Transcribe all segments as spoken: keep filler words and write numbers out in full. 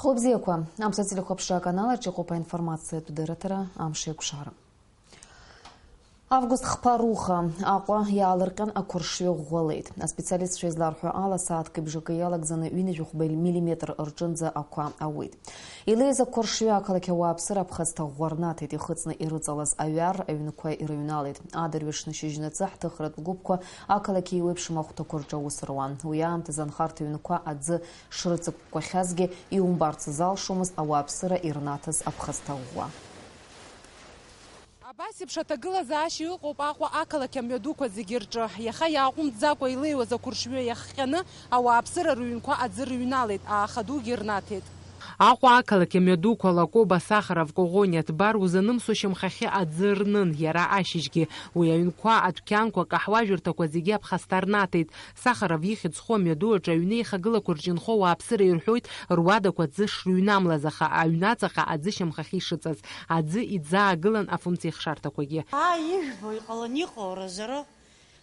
Хәылбзиақәа, Аԥсуа телехәаԥшра аканал аҿы иҟоуп аинформациатә дырраҭара «Амш еиқәшара». Август хԥа руха Аҟәа иаалырҟьан ақәыршҩы ӷәӷәалеит. Аспециалистцәа изларҳәо ала, сааҭк бжакы иалагӡаны ҩынҩажәи хәба миллиметр рҿынӡа ақәа ауеит. Илеиз ақәыршҩы ақалақь ауааԥсыра аԥхасҭа ӷәӷәа рнаҭеит, ихыҵны ирыҵалаз аҩар аҩнқәа ирыҩналеит. Адырҩаҽны шьыжьнаҵы ҳҭыхратә гәыԥқәа ақалақь еиуеиԥшым ахәҭақәа рҿы аус руан. Уи аамҭазы анхарҭа ҩнқәа аӡы шрыҵыкәкәахьазгьы иумбарц залшомызт ауааԥсыра ирнаҭаз аԥхасҭа ӷәӷәа. Абас еиԥш аҭагылазаашьа ыҟоуп Аҟәа ақалақь амҩадуқәа зегьы рҿы. Иаха иааҟәымҵӡакәа илеиуаз ақәыршҩы иахҟьаны, ауааԥсыра рыҩнқәа аӡы рыҩналеит, ааха дугьы рнаҭеит. Аҟәа ақалақь амҩадуқәа Лакоба, Сахаров, Коӷониа, Ҭбар узанымсуа шьамхахьы аӡы рнын, иара ашьыжьгьы. Уи аҩнқәа, адәқьанқәа, акаҳуажәырҭақәа зегьы аԥхасҭа рнаҭеит. Сахаров ихьӡ зху амҩаду аҿы аҩны еихагылақәа рҿы инхо ауааԥсыра ирҳәоит, руадақәа аӡы шрыҩнамлаз, аха аҩнаҵаҟа аӡы шьамхахьы ишыҵаз. Аӡы иӡаагылан афымцеихшарҭақәагьы. Аа, ижәбо, иҟаланы иҟоу разоуроу,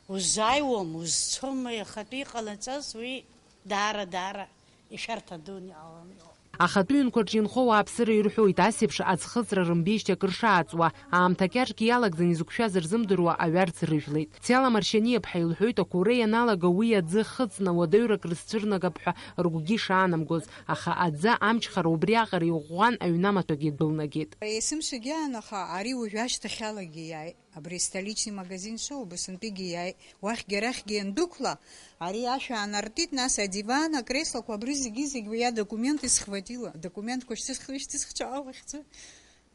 уззааиуам, узцома, иахатәи иҟанаҵаз уи даара, даара ишәарҭа дуны иҟаланы иҟоуп. Ахатәы ҩнқәа рҿы инхо ауааԥсыра ирҳәоит, ас еиԥш аӡхыҵра рымбеижьҭеи акыр шааҵуа, аамҭа кьаҿк иалагӡан изықәшәаз рзымдыруа аҩарӡ рыжәлеит. Циала Маршьаниаԥҳа илҳәоит, ақәаура ианалага уи аӡы хыҵны, уадаҩрак рызцәырнагап ҳәа ргәгьы ишаанамгоз, аха аӡы амчхара убриаҟара иӷәӷәан, аҩнамаҭәагьы дәылнагеит. Есымшагьы аан, аха ари уажә ашьҭахьалагьы иааит. Абри столичный магазин шоу, Быссынтәигьы иааит. Уахьгьы арахьгьы иандәықәла, ари ашә аанартит, нас адиван, акреслақәа, абри зегьы-зегь уи адокумент исхватила. Адокументқәа шьҭысх-, шьҭысхцәаауа ахьӡы.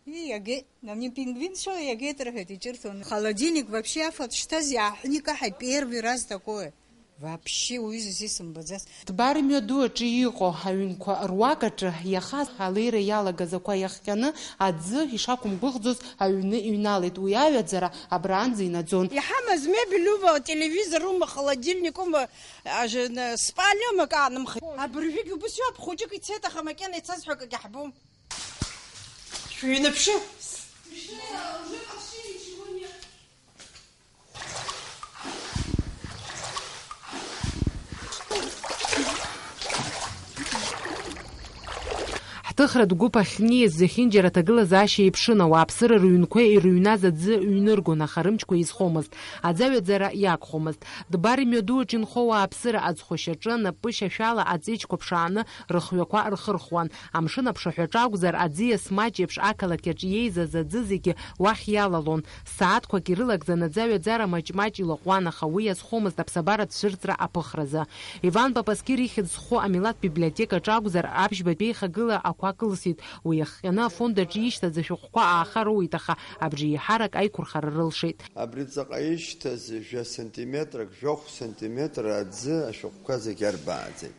И, иагеит, ани пингвин шоу иагеит рҳәеит, иҿырҭуан. Холодильник вообще афатә шьҭаз иааҳәны икаҳаит, первый раз такое. Вообще уаҩы зызы сымбаӡац. Ҭбар мҩаду аҿы иҟоу аҩнқәа руак аҿы иаха алеира иалагаз ақәа иахҟьаны аӡы ишақәымгәыӷӡоз аҩны иҩналеит. Уи аҩаӡара абраанӡа инаӡон. Иҳамаз мебель ума, телевизор ума, холодильник ума, ажы-, н-, спальня ума, акы аанымхеит. Абыржәгьы убас иоуп, хәыҷык ицеит, аха макьана ицаз ҳәа акгьы ҳбом. Шәыҩнаԥшы! Ҳҭыхратә гәыԥ ахьнеиз зехьынџьара аҭагылазаашьа еиԥшын, ауааԥсыра рыҩнқәа ирыҩназ аӡы ҩныргон, аха рымчқәа еизхомызт, аӡы аҩаӡара иагхомызт. Дбар имҩаду аҿы инхо ауааԥсыра аӡхәашьаҿы напышьашәала аҵеиџьқәа ԥшааны рыхҩақәа рхырхуан. Амшын аԥшаҳәаҿы акәзар, аӡиас маҷ еиԥш ақалақь аҿы иеизаз аӡы зегьы уахь иалалон. Сааҭқәак ирылагӡан аӡы аҩаӡара маҷ-маҷ илаҟәуан, аха уи иазхомызт аԥсабаратә цәырҵра аԥыхразы. Иван Папаскир ихьӡ зху амилаҭ библиотекаҿы акәзар, аԥшьбатәи еихагыла ақәа кылсит. Уи иахҟьаны афонд аҿы ишьҭаз ашәҟәқәа ааха роуит, аха абри еиҳарак аиқәырхара рылшеит. Абри ҵаҟа ишьҭаз жәа сантиметрак, жәохә сантиметр аӡы ашәҟәқәа зегьы арбааӡеит.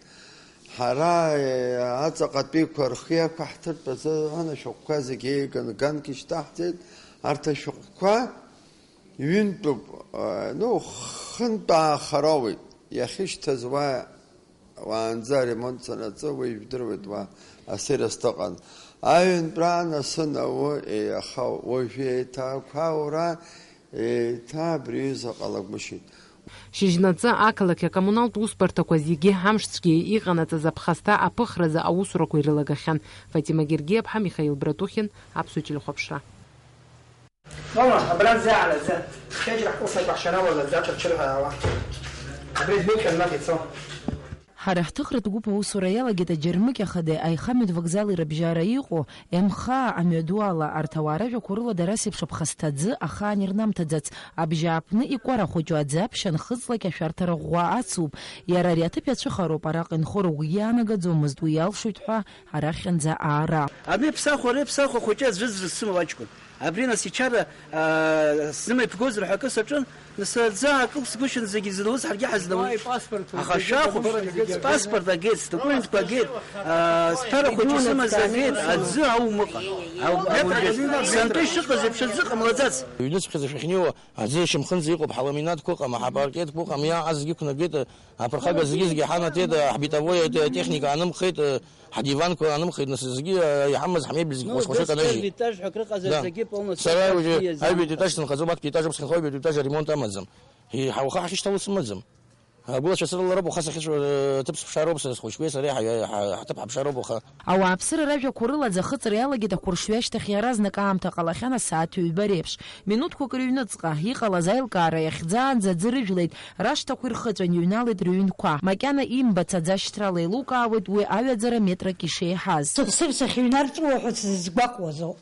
Ҳара, е, аҵаҟатәиқәа рхы иақәаҳҭыртә азы ашәҟәқәа зегьы еиганы ганк ишьҭаҳҵеит. Арҭ ашәҟәқәа ҩынтәуп, е, ну, хынтә ааха роуеит. Иахьышьҭаз уа, уаанӡа аремонт санаҿу, уи ижәдыруеит, уа асырас дыҟан. Аҩынтәра анасынауу, е, аха уажәы еиҭа ақәа аура, еиҭа абри аҩыза ҟалагәышьеит. Шьыжьнаҵы ақалақь акоммуналтә усбарҭақәа зегьы амшцәгьа иҟанаҵаз аԥхасҭа аԥыхразы аусурақәа ирылагахьан. Фатима Гергиаԥҳа, Михаил Братухин, Аԥсуа телехәаԥшра. Мама, абра аӡы аара, аӡы. Шьыжьра ҳусақәа ҳшьанала аӡы аҿырчырҳәаауа. Абри змоуцәан наҟ ицо. Ҳара ҳҭыхратә гәыԥ аусура иалагеит аџьармыкьа хадеи аихамҩатә вокзали рыбжьара иҟоу М Х А амҩаду ала. Арҭ ауаа ражәақәа рыла дара сеиԥш аԥхасҭа аӡы ахаан ирнамҭаӡац. Абжьааԥны икәара хәыҷу аӡы аԥшьа нхыҵлак ашәарҭара ӷәӷәа ацуп. Иара ари аҭыԥ иацәыхароуп, араҟа инхо рыгәгьы иаанагаӡомызт уи иалшоит ҳәа арахьынӡа аара. Абри ԥсахәа, ари ԥсахәа хәыҷы аӡәы зысымоу аҷкәын. Абри нас ичара, аа, снымаиԥгозар ҳәа акы саҿын, нас аӡы аакылсгәышьан зегьы зынлыз ҳаргьы ҳазнауеит. Аха шәахәаԥш, спаспорт агеит, сдокументқәа агеит, аа, сԥара хәыҷы сымаз агеит, аӡы аумыҟа. Ау-, сынтәа ишыҟаз еиԥш аӡы ҟамлаӡац. Ҩнуҵҟа шәахьнеиуа аӡы шьамхынӡа иҟоуп, ҳаламинатқәа ыҟам, ҳапаркетқәа ыҟам, иааҟа зегьы ықәнагеит, аԥырхага зегьы-зегьы ҳанаҭеит, ҳбитовой техника аанымхеит, ҳдиванқәа аанымхеит, нас зегьы иҳамаз ҳмебель зегьы хәашхәашак анажьит. Сара уажәы аҩбатәи етаж сынхаӡом, актәи етаж ауп схынҳәуа, аҩбатәи етаж аремонт амаӡам. Ҳа-, ҳауха ҳахьышьҭало сымаӡам. Агәылацәа срылароуп уаха сахьыцәоу, ҭыԥ сыԥшаароуп, са схәыҷқәеи сареи ҳаҩ-, ҳа-, ҳҭыԥ ҳаԥшаароуп уаха. Ауааԥсыра ражәақәа рыла аӡахыҵра иалагеит ахәыршҩы ашьҭахь иаразнак аамҭа ҟалахьан асааҭ ҩба реиԥш. Минуҭқәак рыҩныҵҟа иҟалаз аилкаара иахьӡаанӡа аӡы рыжәлеит, рашҭақәа ирхыҵәан иҩналеит рыҩнқәа. Макьана имбац аӡы ашьҭрала еилукаауеит уи аҩаӡара метрак ишеиҳаз. Сыԥсыр сахьыҩнарҵәуа ҳәа сзызгәаҟуазоуп.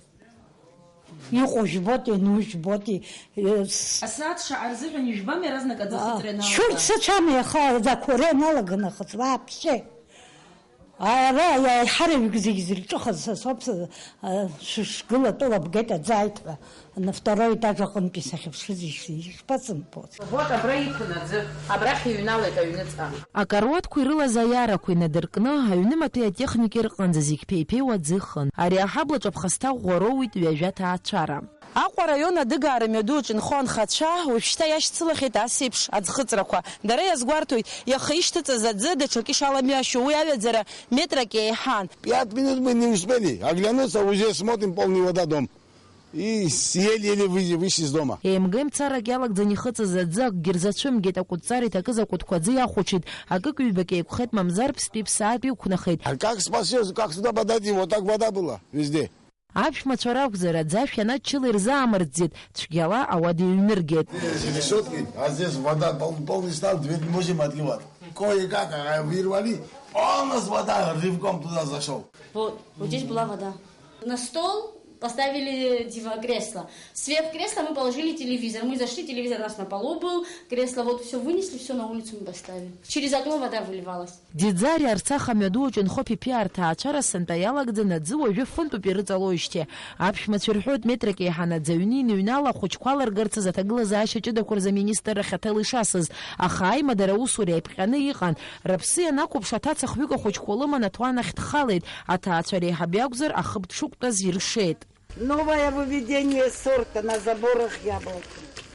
Иҟоу жәбоит, иану жәбоит, и-, с-, Асааҭ шаҟа рзыҳәан ижәбама иаразнак аӡахыҵра ианалага? Шәурҭ сацәами, аха аӡақәа реиналаган ахыҵра вообще. Ара аиҳараҩык зегь зырҿыхаз са соуп, с-, а, шәышгыла атәыла бгеит аӡы ааит ҳәа. На второй этаж аҟынтәи сахьыԥшыз иш-, ишԥасымбоз? Вот абра иқәын аӡы, абрахь иҩналеит аҩныҵҟа. Акаруаҭқәа ирылаз аиарақәа инадыркны, аҩнымаҭәеи атехникеи рҟынӡа зегь ԥеиԥеиуа аӡы ихын. Ари аҳаблаҿы аԥхасҭа ӷәӷәа роуит ҩажәа ҭаацәара. Аҟәа араион адыгаара мҩаду аҿы инхо анхацәа уажәшьҭа иашьцылахьеит асеиԥш аӡхыҵрақәа. Дара иазгәарҭоит, иаха ишьҭыҵыз аӡы даҽак ишаламҩашьо, уи аҩаӡара метрак еиҳан. Пять минут мы не успели оглянуться, уже смотрим, полный вода дом. И с-, еле-еле вы-, вышли из дома. Еимгеимцарак иалагӡаны ихыҵыз аӡы акгьы рзацәымгеит, акәытҵара иҭакыз акәытқәа аӡы иахәаҽит, акык-ҩбак еиқәхеит, мамзар ԥстәи ԥсаатәи иқәнахеит. А как спасёшь, как сюда подойти, вот так вода была везде. Аԥшәмацәа ракәзар, аӡы ашә ианыччыла ирзаамыртӡеит, цәгьала ауада иҩныргеит. Здесь решётки, а здесь вода пол-, полный стал, дверь не можем открывать. Кое-как, а, вырвали, полностью вода рывком туда зашёл. Вот, вот здесь была вода. На стол поставили диво-, кресло. Сверх кресла мы положили телевизор. Мы зашли, телевизор у нас на полу был. Кресло вот всё вынесли, всё на улицу мы поставили. Через окно вода выливалась. Диӡари Арцаха мҩаду аҿы инхо Ԥиԥиаа рҭаацәара сынтәа иалагӡаны аӡы уажәы фынтәуп ирыҵалоижьҭеи. Аԥшәмацәа ирҳәоит, метрак еиҳаны аӡы аҩны иныҩнала ахәыҷқәа алыргарц азы аҭагылазаашьа ҷыдақәа рзы аминистрра ахьаҭа ишасыз, аха аимадара аусура иаԥҟьаны иҟан. Рыԥсы ианақәыԥш, аҭацахҩык ахәыҷқәа лыман аҭуан ахь дхалеит, аҭаацәа реиҳаб иакәзар, ахыб дшықәтәаз иршеит. Новое выведение сорта на заборах яблоки.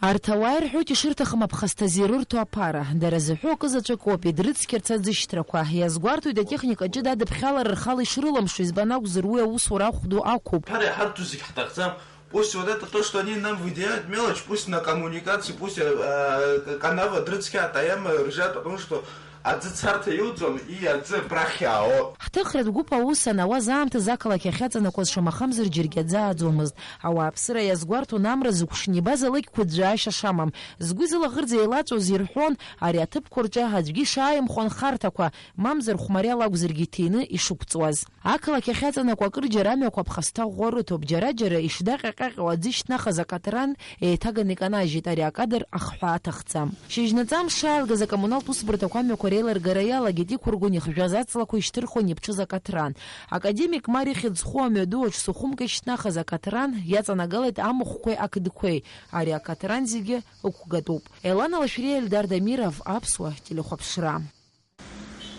Арҭ ауаа ирҳәоит ишырҭахым аԥхасҭа зирырҭо аԥара. Дара зыҳәо акы заҵәык ауп, идрыцқьарц аӡышьҭрақәа. Иазгәарҭоит атехника ҷыда адыԥхьалара рхала ишрылымшо, избан акәзар, уи аусура ахә ду ақәуп. Ҳара иҳарҭо зегь ҳҭахӡам. Пусть вот это то, что они нам выделяют мелочь, пусть на коммуникации, пусть, э, э, канава дрыцқьаат, а я ржа, потому что аӡы царҭа иуӡом, и аӡы брахьао. Ҳҭыхратә гәыԥ аус анауаз аамҭазы ақалақь ахьаҵанакуаз шамахамзар џьаргьы аӡы ааӡомызт. Ауааԥсыра иазгәарҭон амра зықәшни базалакь қәыӡәӡәаашьа шамам. Згәы изылаӷырӡ еилаҵәоз ирҳәон, ари аҭыԥқәа рҿы аӡәгьы ишааимхуа анхарҭақәа, мамзар хәмариала акәзаргьы иҭины ишықәҵуаз. Ақалақь ахьаҵанакуа акырџьара амҩақәа аԥхасҭа ӷәӷәа рыҭоуп, џьара-џьара ишдаҟьаҟьаҟьауа аӡы ишьҭнахыз акатран еиҭаганы иканажьит, ари акадр ахҳәаа аҭахӡам. Шьыжьнаҵы амш шааилгаз акоммуналтә усбарҭақәа амҩақәа реилыргара иалагеит, иқәыргон ихжәаз аҵлақәа ишьҭырхуан иԥҽыз акатран. Академик Ма ихьӡ зху амҩаду аҿы сухәымк ишьҭнахыз акатран иаҵанагалеит амахәқәеи ақыдқәеи. Ари акатран зегьы ықәгатәуп. Елана Лашәриа, Ельдар Дамиров, Аԥсуа телехәаԥшра.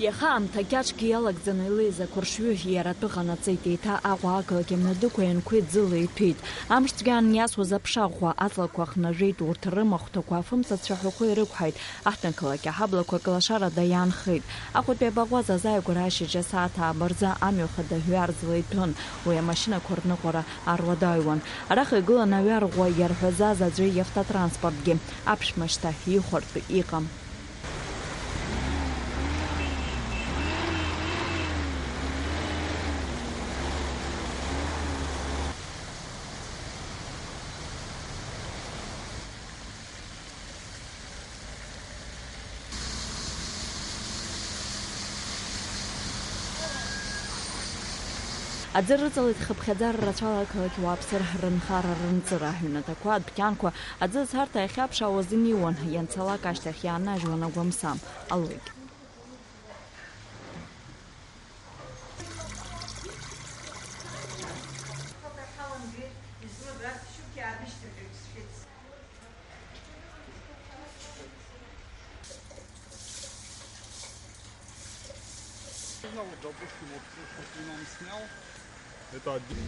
Иаха аамҭа кьаҿк иалагӡаны илеиз ақәыршҩы иара атәы ҟанаҵеит, еиҭа Аҟәа ақалақь амҩадуқәа ианқәеи ӡыла иҭәит. Амш цәгьа аниасуаз аԥша ӷәӷәа аҵлақәа хнажәеит, урҭ рымахәҭақәа афымца цәаҳәақәа ирықәҳаит, аҳҭнықалақь аҳаблақәа клашарада иаанхеит. Аҟәатәи абаӷәаза азааигәара ашьыжь асааҭ ааба рзы амҩа хада ҩарӡла иҭәын, уи амашьынақәа рныҟәара аруадаҩуан. Араҟа игылан аҩарӷәӷәа иарҳәазаз аӡәы иавтотранспортгьы, аԥшәма шьҭа ихәартә иҟам. Аӡы рыҵалеит хыԥхьаӡара рацәала ақалақь уааԥсыра рынхара, рынҵыра, аҩнаҭақәа, адәқьанқәа, аӡы асарҭа иахьаԥшаауаз иниуан, ианцалак ашьҭахь иааннажьуан агәамсам, алыкь. Ну вот, допустим, вот то, что ты нам снял, это отдельно.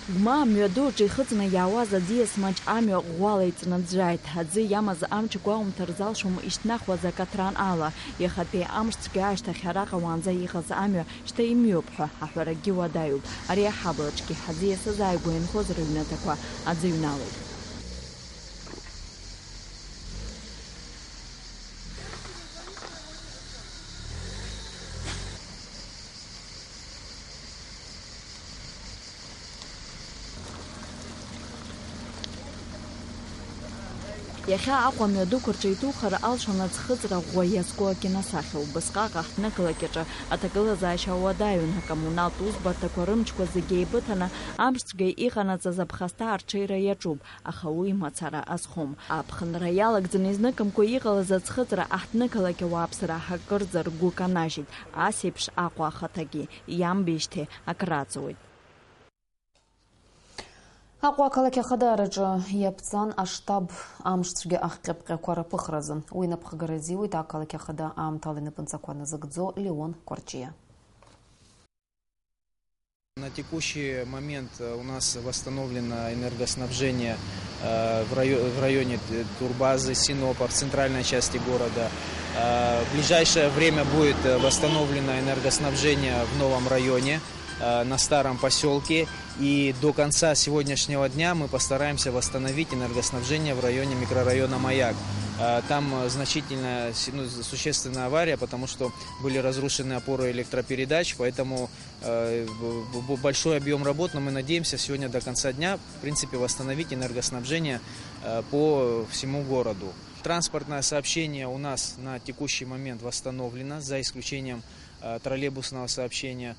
Гәмаа мҩадуаҿ ихыҵны иаауаз аӡиас маҷ амҩа ӷәӷәала иҵнаӡәӡәааит. Аӡы иамаз амч гәаумҭар залшом ишьҭнахуаз акатран ала. Иахатәи амш цәгьа ашьҭахь араҟа уаанӡа иҟаз амҩа шьҭа имҩоуп ҳәа аҳәарагьы уадаҩуп. Ари аҳаблаҿгьы аӡиас азааигәа инхоз рыҩнаҭақәа аӡыҩналеит. Иахьа Аҟәа амҩадуқәа рҿы иҭухыр алшон аӡхыҵра ӷәӷәа иазку акиносахьа. Убысҟак аҳҭнықалақь аҿы аҭагылазаашьа ауадаҩын, акоммуналтә усбарҭақәа рымчқәа зегьы еибыҭаны, амшцәгьа иҟанаҵаз аԥхасҭа арҽеира иаҿуп, аха уи мацара азхом. Аԥхынра иалагӡаны изныкымкәа иҟалаз аӡхыҵра аҳҭнықалақь ауааԥсыра акырӡа ргәы канажьит, ас еиԥш Аҟәа ахаҭагьы иамбеижьҭеи акраҵуеит. Аҟәа ақалақь ахадаараҿы иаԥҵан аштаб амшцәгьа ахҟьаԥҟьақәа рыԥыхразы. Уи инапхгара азиуеит ақалақь ахада аамҭала инапынҵақәа назыгӡо Леон Кәарҷиа. На текущий момент, э, у нас восстановлено энергоснабжение, э, в райо-, в районе Т-, турбазы, Синопа, в центральной части города. Э, в ближайшее время будет, э, восстановлено энергоснабжение в новом районе, э, на старом поселке. И до конца сегодняшнего дня мы постараемся восстановить энергоснабжение в районе микрорайона Маяк. Э, там, э, значительная, си-, ну, существенная авария, потому что были разрушены опоры электропередач, поэтому, э, б-, б-, большой объём работ, но мы надеемся сегодня до конца дня, в принципе, восстановить энергоснабжение, э, по всему городу. Транспортное сообщение у нас на текущий момент восстановлено, за исключением, э, троллейбусного сообщения.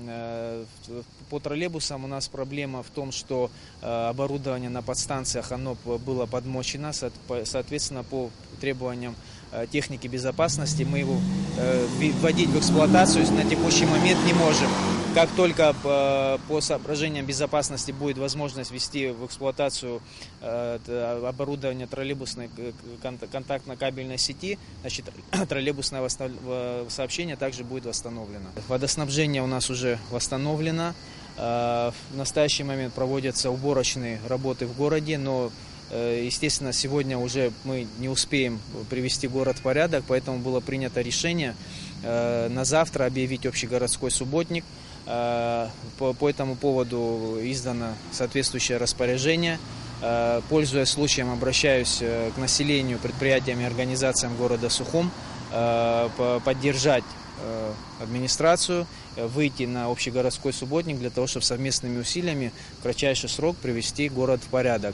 Э, в-, по троллейбусам у нас проблема в том, что, э, оборудование на подстанциях, оно п-, было подмочено, соот-, по-, соответственно, по требованиям, э, техники безопасности мы его, э, ви-, вводить в эксплуатацию на текущий момент не можем. Как только, э, по соображениям безопасности будет возможность ввести в эксплуатацию э, т-, оборудование троллейбусной к-, к-, конт-, контактно-кабельной сети, значит, троллейбусное восстав-, в-, сообщение также будет восстановлено. Водоснабжение у нас уже восстановлено. Э, в настоящий момент проводятся уборочные работы в городе, но, э, естественно, сегодня уже мы не успеем привести город в порядок, поэтому было принято решение, э, на завтра объявить общегородской субботник. Э, по, по этому поводу издано соответствующее распоряжение. Э, пользуясь случаем, обращаюсь, э, к населению, предприятиям и организациям города Сухум, э, по-, поддержать, э, администрацию, э, выйти на общегородской субботник для того, чтобы совместными усилиями в кратчайший срок привести город в порядок.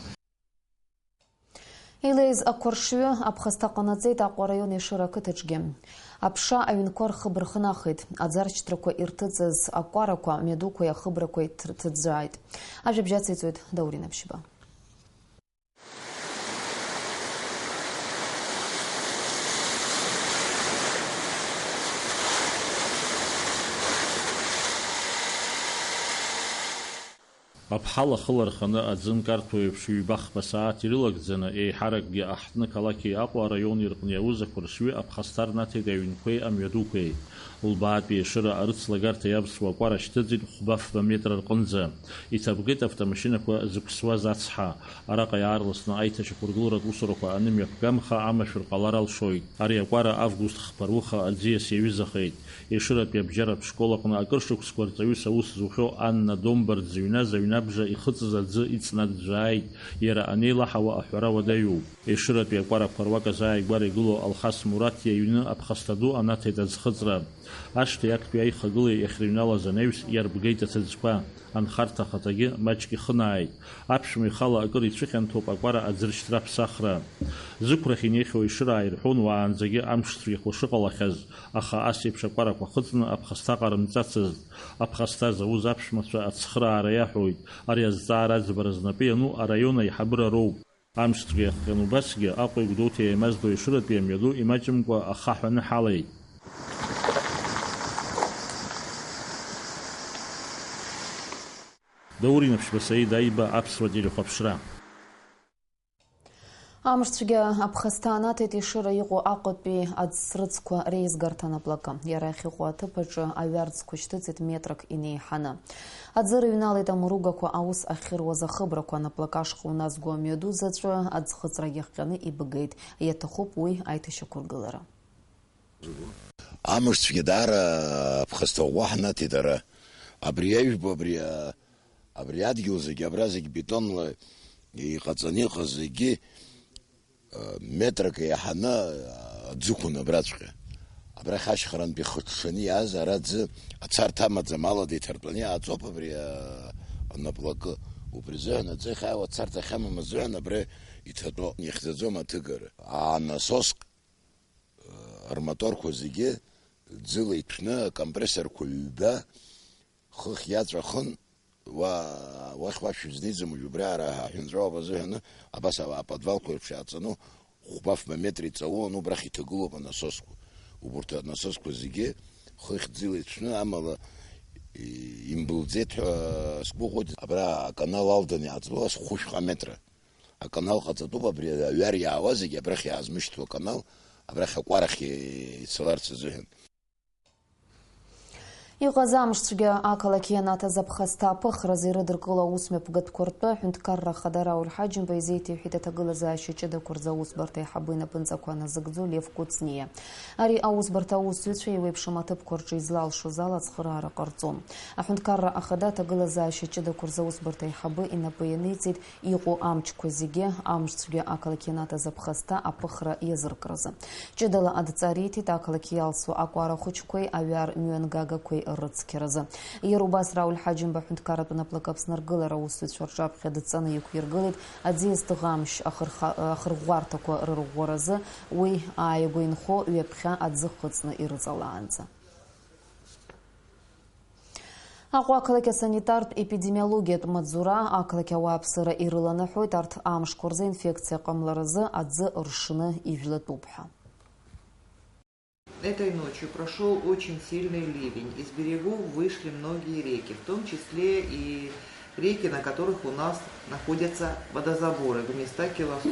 Илеиз ақәаршҩы аԥхасҭа ҟанаҵеит Аҟәа араион Ешыра ақыҭаҿгьы. Аԥша аҩнқәа рхы бырхынахит, аӡаршьҭрақәа ирҭыҵыз акәарақәа, амҩадуқәеи ахыбрақәеи ҭр-, ҭыӡәӡәааит. Ажәабжь ациҵоит Даур Инаԥшьба. Аԥҳал ахы ларханы аӡы нкарҭәо еиԥш, ҩба-хԥа сааҭ ирылагӡаны, еиҳаракгьы аҳҭны қалақьи Аҟәа араиони рҟны иауз ақәаршҩы аԥхасҭа рнаҭеит аҩнқәеи амҩадуқәеи. Лбаатәи Ешыра арыцлагарҭа иавсуа акәара шьҭыҵит хәба-фба метра рҟынӡа. Иҭабгеит автомашьынақәа зықәсуаз ацҳа. Араҟа иаарласны аиҭашьақәыргыларатә усурақәа анымҩаԥгамха, амашәыр ҟалар алшоит. Ари акәара август хԥа руха аӡиас иаҩызахеит. Ешыратәи абџьаратә школ аҟны акыр шықәсқәа рҵаҩыс аус зухьоу Анна Домба рӡыҩназ аҩнабжа ихыҵыз аӡы иҵнаӡәӡәааит, иара анеилаҳауа аҳәара уадаҩуп. Ешыратәи акәарақәа руак азааигәара игылоу Алхас Мураҭ иаҩны аԥхасҭа ду анаҭеит аӡхыҵра. Ашҭеи актәи аихагылеи иахьрыҩналаз анаҩс иарбгеит аҭыӡқәа, анхарҭа ахаҭагьы маҷк ихынааит. Аԥшәма ихала акыр ицәыхьанҭоуп акәара аӡыршьҭра аԥсахра. Зықәрахь инеихьоу Ешыра ааирҳәон уаанӡагьы амшцәгьақәа шыҟалахьаз, аха ас еиԥш акәарақәа хыҵны аԥхасҭа ҟарымҵацызт. Аԥхасҭа зауз аԥшәмацәа ацхыраара иаҳәоит. Ари азҵаара аӡбара знапы иану араион аиҳабыра роуп. Амшцәгьа иахҟьан убасгьы Аҟәеи Гәдоуҭеи еимаздо Ешыратәи амҩаду имаҷымкәа ахаҳә аныҳалеит. Даур Инаԥшьба, Саид Аиба, Аԥсуа телехәаԥшра. Амшцәгьа аԥхасҭа анаҭеит Ешыра иҟоу Аҟәатәи аӡсрыцқәа реизгарҭа анаплакы. Иара ахьыҟоу аҭыԥ аҿы аҩарӡқәа шьҭыҵит метрак инеиҳаны. Аӡы рыҩналеит амыругақәа аус ахьыруаз ахыбрақәа, анаплакы ашҟа уназго амҩаду заҵәы аӡхыҵрагьы ахҟьаны ибгеит. Иаҭахуп уи аиҭашьақәыргылара. Амшцәгьа даара аԥхасҭа ӷәӷәа ҳнаҭеит ара. Абри аҩбо, абри, а, абри адгьыл зегь, абра зегь бетонла иҟаҵаны иҟаз зегьы, а, метрак еиҳаны, а, аӡы ықәын абраҵәҟьа. Абрахь ашьхарантәи хыҽҽаны иааз ара аӡы ацарҭа амаӡам, алада иҭартәаны иааҵоуп абри, а, анаплакы. Убри азыҳәан аӡы ахьааиуа царҭа ахьамам азыҳәан абра иҭатәоу ихьӡаӡом аҭыгара. Анасоск, э, рмоторқәа зегьы ӡыла иҭәны, акомпрессорқәа ҩба, хыхь иаҵәахын, уа-, уахь уашәа узниӡом, уажә убри ара аҳәынҵәа ауп азыҳәаны, абас а-, аподвалқәа реиԥш иааҵаны, хәба-фба метра иҵауоу, аны убрахь иҭагылоуп анасосқәа. Убарҭ анасосқәа зегьы хыхь ӡыла иҭәны, амала, и-, имбылӡеит ҳәа сгәыӷуеит. Абра аканал Алдан иааҵбо, ас хәышәҟа метра. Аканал ҟаҵатәуп, абри аҩар иаауа зегьы абрахь иаазмышьҭуа аканал, абрахь акәарахь ицаларц азыҳәан. Иҟаз амшцәгьа ақалақь ианаҭаз аԥхасҭа аԥыхразы ирыдыркыло аусмҩаԥгатәқәа ртәы аҳәынҭқарра ахада Рауль Ҳаџьымба изеиҭеиҳәеит аҭагылазаашьа ҷыдақәа рзы аусбарҭа аиҳабы инапынҵақәа назыгӡо Лев Кәыҵниа. Ари аусбарҭа аусзуҩцәа еиуеиԥшым аҭыԥқәа рҿы излалшоз ала ацхыраара ҟарҵон. Аҳәынҭқарра ахада аҭагылазаашьа ҷыдақәа рзы аусбарҭа аиҳабы инапы ианиҵеит иҟоу амчқәа зегьы, амшцәгьа ақалақь ианаҭаз аԥхасҭа аԥыхра иазыркразы. Ҷыдала адҵа риҭеит ақалақь иалсуа акәара хәыҷқәеи аҩар мҩангагақәеи рыцқьаразы. Иара убас Рауль Ҳаџьымба аҳәынҭқарратә наплакы Аԥсны аргылара аусзуҩцәа рҿаԥхьа дҵаны иқәиргылеит аӡиас ҭыӷамшь ахырха-, ахырӷәӷәарҭақәа рырӷәӷәаразы, уи ааигәа инхо ҩаԥхьа аӡы хыҵны ирыҵалаанӡа. Аҟәа ақалақь асанитартә епидемиологиатә маҵзура ақалақь ауааԥсыра ирыланаҳәоит арҭ амшқәа рзы инфекциа ҟамларазы аӡы ршны ижәлатәуп ҳәа. Этой ночью прошёл очень сильный ливень. Из берегов вышли многие реки, в том числе и реки, на которых у нас находятся водозаборы в места Килосу.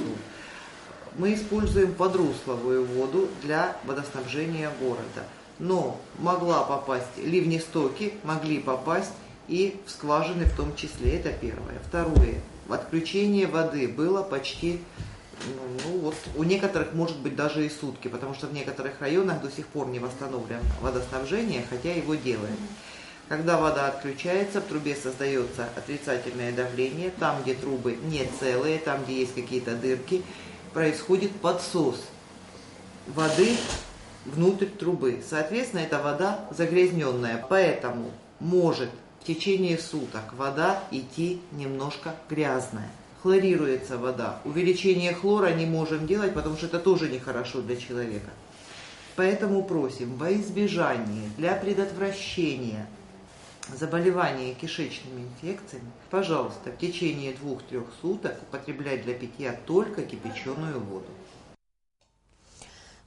Мы используем подрусловую воду для водоснабжения города. Но могла попасть, ливнестоки могли попасть и в скважины в том числе. Это первое. Второе. Отключение воды было почти, ну, ну вот у некоторых, может быть, даже и сутки, потому что в некоторых районах до сих пор не восстановлено водоснабжение, хотя его делаем. Когда вода отключается, в трубе создаётся отрицательное давление. Там, где трубы не целые, там, где есть какие-то дырки, происходит подсос воды внутрь трубы. Соответственно, эта вода загрязнённая, поэтому может в течение суток вода идти немножко грязная. Хлорируется вода. Увеличение хлора не можем делать, потому что это тоже нехорошо для человека. Поэтому просим во избежание, для предотвращения заболевания кишечными инфекциями, пожалуйста, в течение двух-трёх суток употреблять для питья только кипячёную воду.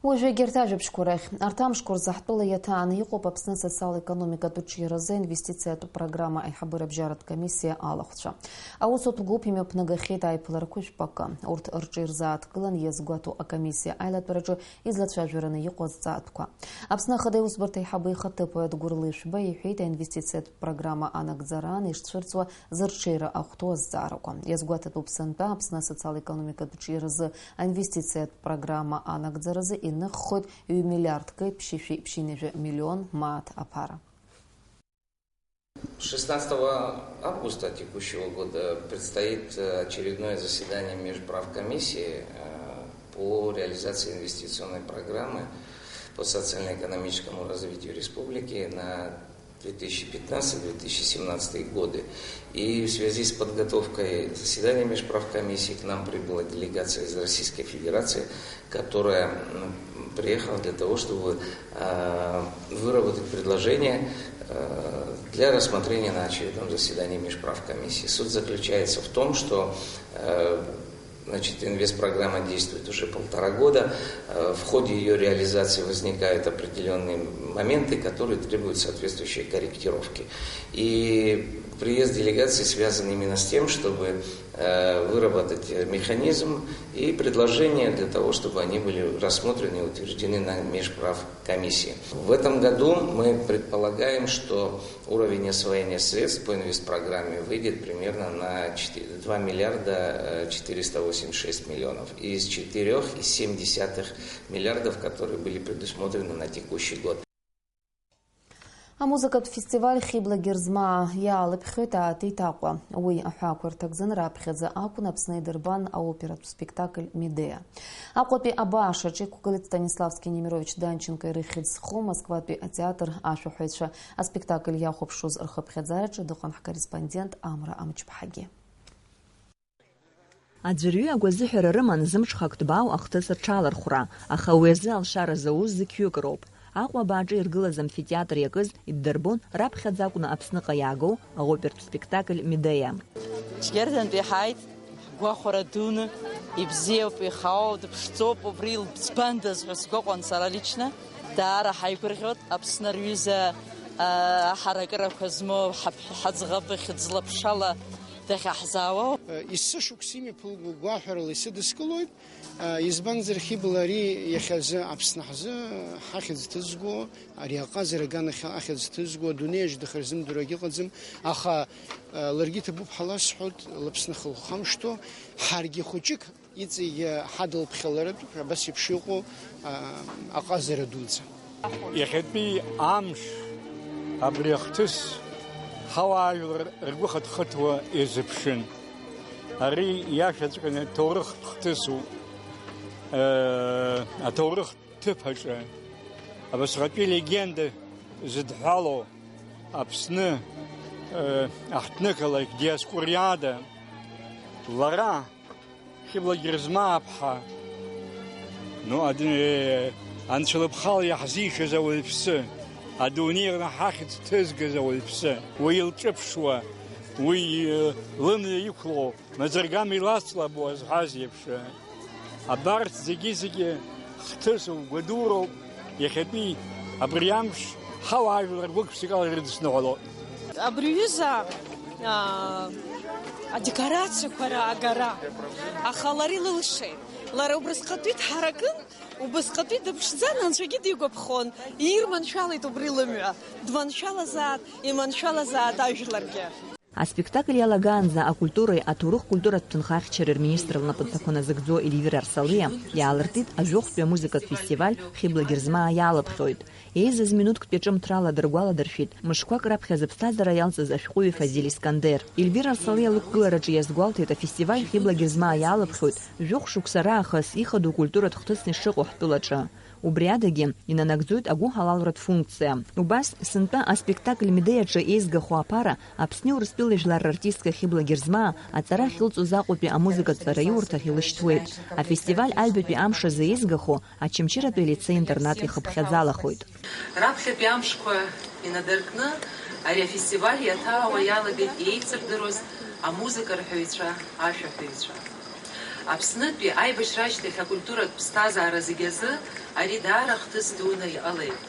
Уажәы егьырҭ ажәабжьқәа рахь. Арҭ амшқәа рзы ҳтәыла иаҭааны иҟоуп Аԥсны асоциал-економикатә ҿиаразы аинвестициатә программа аиҳабыра абжьаратә комиссиа алахәцәа. Аусутә гәыԥ имҩаԥнагахьеит аиԥыларақәа жәпакы. Урҭ рҿы ирзааҭгылан иазгәаҭоу акомиссиа аилатәараҿы излацәажәараны иҟоу азҵаатәқәа. Аԥсны Ахада Аусбарҭа аиҳабы ихаҭыԥуаҩ Адгәыр Лышәба иҳәеит, аинвестициатә программа анагӡараан ишцәырҵуа зырҽеира ахәҭоу азҵаарақәа. Иазгәаҭатәуп сынтәа Аԥсны асоциал-економикатә ҿиаразы аинвестициатә программа анагӡаразы иныххоит ҩ-миллиардки ԥшьышәи ԥшьынҩажәи миллион мааҭ аԥара. Шестнадцатого августа текущего года предстоит, э, очередное заседание межправкомиссии, э, по реализации инвестиционной программы по социально-экономическому развитию республики на две тысячи пятнадцатый — две тысячи семнадцатый годы. И в связи с подготовкой заседания межправкомиссии к нам прибыла делегация из Российской Федерации, которая, м, приехала для того, чтобы, э, выработать предложение, э, для рассмотрения на очередном заседании межправкомиссии. Суть заключается в том, что, э, значит, инвестпрограмма действует уже полтора года. Э, в ходе её реализации возникают определённые моменты, которые требуют соответствующей корректировки. И приезд делегации связан именно с тем, чтобы, э, выработать механизм и предложения для того, чтобы они были рассмотрены и утверждены на межправкомиссии. В этом году мы предполагаем, что уровень освоения средств по инвестпрограмме выйдет примерно на четыре, два миллиарда, э, четыреста восемьдесят шесть миллионов из четырёх и семь десятых миллиардов, которые были предусмотрены на текущий год. Амузыкатә фестиваль Хьыбла Герзмаа иаалыԥхьоит Аатит Аҟәа. Уи аҳәаақәа рҭагӡаны раԥхьаӡа акәын Аԥсны идырбан аоператә спектакль Медеа. Аҟәатәи абааш аҿы иқәгылеит Станиславски Немирович Данченко ирыхьӡ зху Москватәи атеатр ашәаҳәаҩцәа. Аспектакль иахәаԥшуаз рхыԥхьаӡараҿы дыҟан ҳкорреспондент Амра Амҷԥҳагьы. Аӡәырҩы агәазыҳәара рыман зымҽхак ҭбаау ахҭыс рҽалархәра, аха уи азы алшара зауз зқьҩык роуп. Аҟәа абааҿы иргылаз амфитеатр иакыз иддырбон раԥхьаӡа акәны Аԥсныҟа иаагоу аопертә спектакль Медеиа. Цәгьардантәи ҳааит, ҳгәахәара дуны, ибзиоуп, ихаау, дыԥшӡоуп, убри илӡбандаз ҳәа сгәаҟуан сара личны. Даара ҳаигәырӷьоит, Аԥсны рҩыза, аа, аҳаракырақәа змоу ҳаԥ-, ҳаӡӷаб ихьӡ лаԥшала дахьаҳзаауоу. Есышықәс имҩаԥылго гәаҳәарыла исыдыскылоит. Избанзар, Хьыбла ари иахьазы Аԥсны ҳзы ҳахьӡ ҭызго, ари аҟазара аганахьала ахьӡ ҭызго, адунеи аҿы дахырзымдыруагь ыҟаӡам, аха ларгьы иҭабуп ҳәа ласҳәоит, лыԥсны хылхамшҭо, ҳаргьы хәыҷык иҵегь ҳадылԥхьаларатәуп, абас еиԥш иҟоу аҟазара дуӡӡа. Иахьатәи амш абри ахҭыс ҳауаажәлар ргәы хыҭхыҭуа ирзыԥшын. Ари иашаҵәҟьаны ҭоурыхтә хҭысуп. Э, аҭоурыхтә ҭыԥ аҿы абасҟатәи легенда зыдҳәалоу Аԥсны, э, аҳҭнықалақь Диоскуриада лара Хьыбла Герзмааԥҳа, ну, ад-, э, анцәа лыԥхала иаҳзишаз ауаҩԥсы, адунеи аҟны ҳахьӡ ҭызгаз ауаҩԥсы, уи илҿыԥшуа, уи, э, лымҩа иқәлоу, маӡыргама илацлабуа зҳәаз еиԥш, э, абарҭ зегьы-зегьы хҭысуп, гәадуроуп, иахьатәи абри амш ҳауаажәлар гәык-ԥсыкала ирыдысныҳәалоит. Абри аҩыза, аа, адекорациақәа раагара, аха лара илылшеит. Лара убрысҟатәи дҳаракын, убасҟатәи дыԥшӡан, анцәагьы дигәаԥхон, ирманшәалеит убри лымҩа. Дманшәалазаат, иманшәалазаат ажәларгьы. Аспектакль иалагаанӡа акультуреи аҭоурых-культуратә ҭынхахьчареи рминистр лнапынҵақәа назыгӡо Ельвира Арсалиа иаалыртит ажәохәтәи амузыкатә фестиваль Хьыбла Герзмаа иалаԥхьоит. Еизаз минуҭктәи ҿымҭрала дыргәаладыршәеит, мышқәак раԥхьа зыԥсҭазаара иалҵыз ашәҟәыҩҩы Фазиль Искандер. Ельвира Арсалиа лықәгылараҿы иазгәалҭеит, афестиваль Хьыбла Герзмаа иалаԥхьоит, жәохә шықәса раахыс ихадоу культуратә хҭысны ишыҟоу ҳтәылаҿы. Убри адагьы, инанагӡоит агәыҳалалратә функциа. Убас, сынтәа аспектакль Медеиаҿы еизгахо аԥара, Аԥсни Урыстәылеи жәлар рартистка Хьыбла Герзмаа аҵара ахьылҵоз Аҟәатәи амузыкатә ҵараиурҭахь илышьҭуеит. Афестиваль аҩбатәи амш азы еизгахо Очамчыратәи алицеи-интернат ихыԥхьаӡалахоит. Раԥхьатәи амшқәа инадыркны, ари афестиваль иаҭаауа иалагеит еицырдыруаз амузыка рҳәаҩцәа, ашәаҳәаҩцәа. Аԥснытәи аибашьра ашьҭахь акультуратә ԥсҭазаара зегь азы ари даара хҭыс дуны иҟалеит.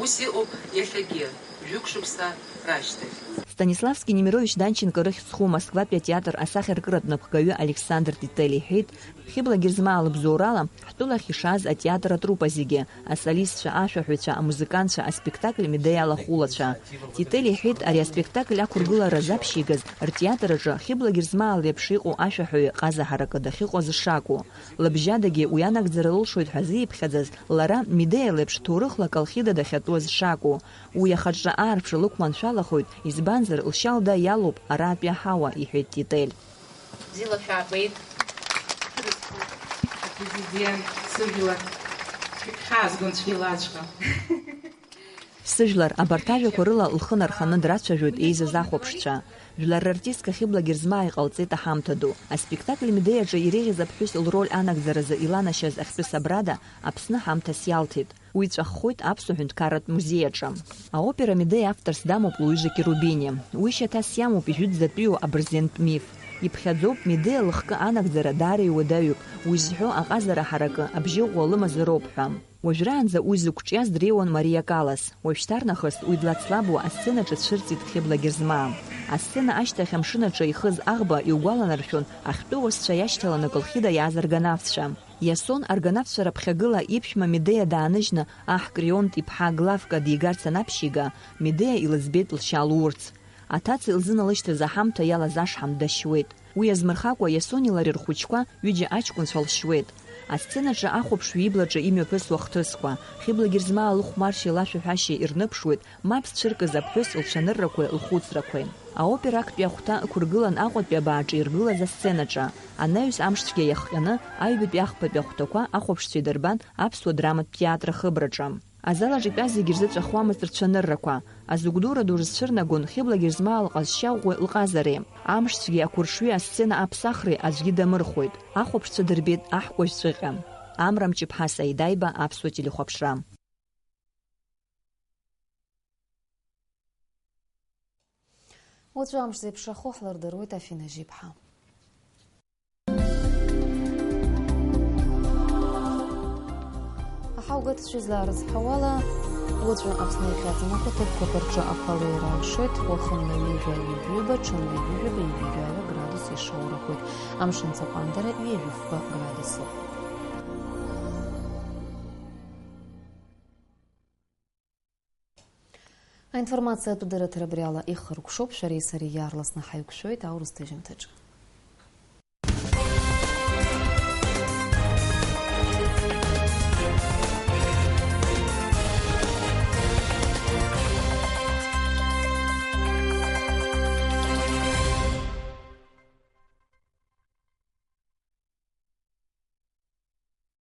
Ус иҟоуп иахьагьы, жәохә шықәса рашьҭахь. Станиславски Немирович Данченко рыхьӡ зху Москватәи атеатр асахьаркыратә напхгаҩы Александр Титель иҳәеит, Хьыбла Герзмаа лыбзоурала, ҳтәылахь ишааз атеатр атрупа зегьы, асолистцәа, ашәаҳәаҩцәа, амузыкантцәа, аспектакль Медеиа алахәылацәа. Титель иҳәеит, ари аспектакль ақәыргылара заԥшьигаз ртеатр аҿы Хьыбла Герзмаа леиԥш иҟоу ашәаҳәаҩы ҟаза ҳаракы дахьыҟаз шакәу. Лыбжьадагьы уи анагӡара лылшоит ҳәа зиԥхьаӡаз лара Медеиа леиԥш ҭоурыхла Колхида дахьатәуаз шакәу. Уи ахаҿра аарԥша лықәманшәалахоит, избанзар, лшьа-лда иалоуп аратәи аҳауа, иҳәеит Титель. Бзиала шәаабеит. Апрезидент, сыжәлар, шәыгәхьаазгон цәгьалаҵәҟьа. Сыжәлар, абарҭ ажәақәа рыла лхы нарханы драцәажәоит еизаз ахәаԥшцәа. Жәлар рартистка Хьыбла Герзмаа иҟалҵеит аҳамҭа ду. Аспектакль Медеиаҿы иреиӷьыз аԥҳәыс лроль анагӡаразы иланашьаз ахьтәы Сабрада Аԥсны ҳамҭас иалҭеит. Уи ҵәаххоит Аԥсуа ҳәынҭқарратә музеи аҿы. Аопера Медеиа авторс дамоуп Луижа Керубини. Уи шьаҭас иамоуп ижәытәӡатәиу абырзентә миф. Иԥхьаӡоуп, Медеиа лыхкы анагӡара даара иуадаҩуп, уи зҳәо аҟазара ҳаракы абжьы ӷәӷәа лымазароуп ҳәа. Уажәраанӡа уи зықәҿиаз дреиуан Мариа Калас. Уажәшьҭарнахыс уи длацлабуа асценаҿы дцәырҵит Хьыбла Герзмаа. Асцена ашьҭахь амшын аҿы ихыз аӷба иугәаланаршәон ахьтәы уасцәа иашьҭаланы Колхида иааз арганавтцәа. Иасон арганавтцәа раԥхьагыла иԥшәма Медеиа дааныжьны аҳ Крионт иԥҳа Главка дигарц анаԥшьига, Медеиа илыӡбеит лшьа лурц. Аҭаца илзыналышьҭыз аҳамҭа иалаз ашҳам дашьуеит. Уи азмырхакәа, Иасони лареи рхәыҷқәа, ҩыџьа аҷкәынцәа лшьуеит. Асценаҿы ахәаԥшҩы иблаҿы имҩаԥысуа хҭысқәа, Хьыбла Герзмаа лыхәмаршьеи лашәаҳәашьеи ирныԥшуеит, мап зцәыркыз аԥҳәыс лцәаныррақәеи лхәыцрақәеи. Аопера актәи ахәҭа ықәыргылан Аҟәатәи абааҿы иргылаз асценаҿы. Анаҩс амшцәгьа иахҟьаны, аҩбатәи ахԥатәи ахәҭақәа ахәаԥшцәа идырбан Аԥсуа драматә театр ахыбраҿы. Азал аҿы итәаз зегьы ирзыҵәахуамызт рцәаныррақәа. Азыгәдура ду рызцәырнагон Хьыблагьы рзмаал ҟазшьа ӷәӷәа лҟазареи. Амшцәгьеи ақәыршҩи асцена аԥсахреи аӡәгьы дамырхәеит. Ахәаԥшцәа дырбеит аҳкәажә ҵәыҟьа. Амра Мҷыԥҳа Саидаиба, Аԥсуа телехәаԥшра. Уаҵәы амш зеиԥшрахо ҳлырдыруеит, Афина Жьиԥҳа. Аҳаугатәцәа излаарызҳауала, уаҵәы Аԥсны иахьаҵанакуа ҭыԥқәак рҿы ақәа леира алшоит, уахынла ҩажәа ҩажәиба, ҽынла ҩажәиба, ҩажәа градус ишоурахоит, амшын ҵаҟәандара ҩажәи фба градусуп. Аинформациатә дырраҭара абри ала ихыркәшоуп, шәареи сареи иаарласны ҳаиқәшәоит аурыс ҭыжьымҭаҿы.